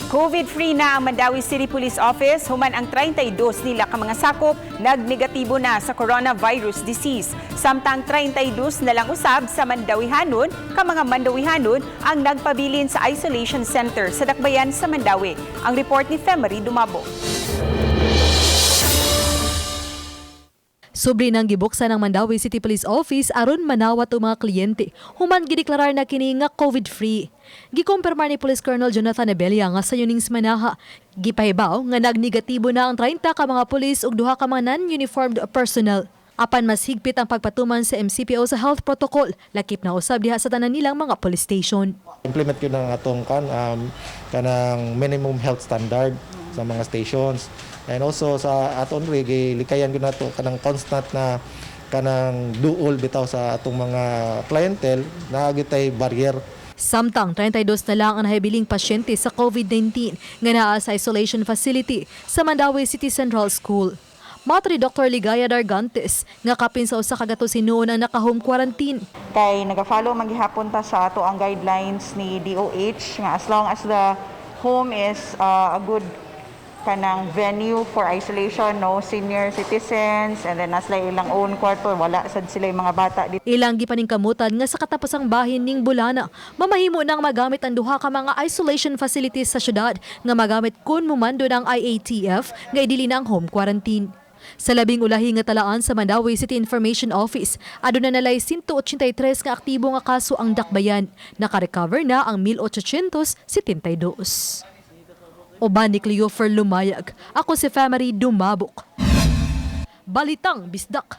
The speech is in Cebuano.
COVID-free na ang Mandaue City Police Office human ang 32 nila ka mga sakop nagnegatibo na sa coronavirus disease. Samtang 32 na lang usab sa Mandawihanon ka mga Mandawihanon ang nagpabilin sa isolation center sa Dakbayan sa Mandaue. Ang report ni Femery Dumabo. Sobre nang gibuksan ang Mandaue City Police Office aron manawat ang mga kliyente human gideklarar na kini nga COVID-free. Gikumpirmar ni Police Colonel Jonathan Abella nga sa yuning semanaha, gipahibaw nga nagnegatibo na ang 30 ka mga pulis ug duha ka mga non-uniformed personnel. Apan mas higpit ang pagpatuman sa MCPO sa health protocol, lakip na usab diha sa tanan nilang mga police station. Implement yun ang atong kan kanang minimum health standard sa mga stations. And also sa aton ri gilikayan gyud nato kanang constant na kanang duol bitaw sa atong mga clientele na tay barrier. Samtang 32 na lang ang nahibiling pasyente sa COVID-19 nga naa sa isolation facility sa Mandaue City Central School. Matod ni Dr. Ligaya Dargantes nga kapin sa usa ka gatos hinuon ang naka-home quarantine. Kay naga-follow man gihapon ta sa ato ang guidelines ni DOH nga as long as the home is a good kanang venue for isolation, no senior citizens, and then as ilang own kwarto, wala sad sila yung mga bata dito. Ilang gipaningkamutan nga sa katapusang bahin ning bulana, mamahimo nang magamit ang duha ka mga isolation facilities sa syudad nga magamit kun mumando ng IATF nga idili na ang home quarantine. Sa labing ulahi nga talaan sa Mandaue City Information Office, aduna nalay 183 nga aktibo nga kaso ang dakbayan. Naka-recover na ang 1,872. Uban ni Cleofer Lumayag, ako si Family Dumabok. Balitang Bisdak.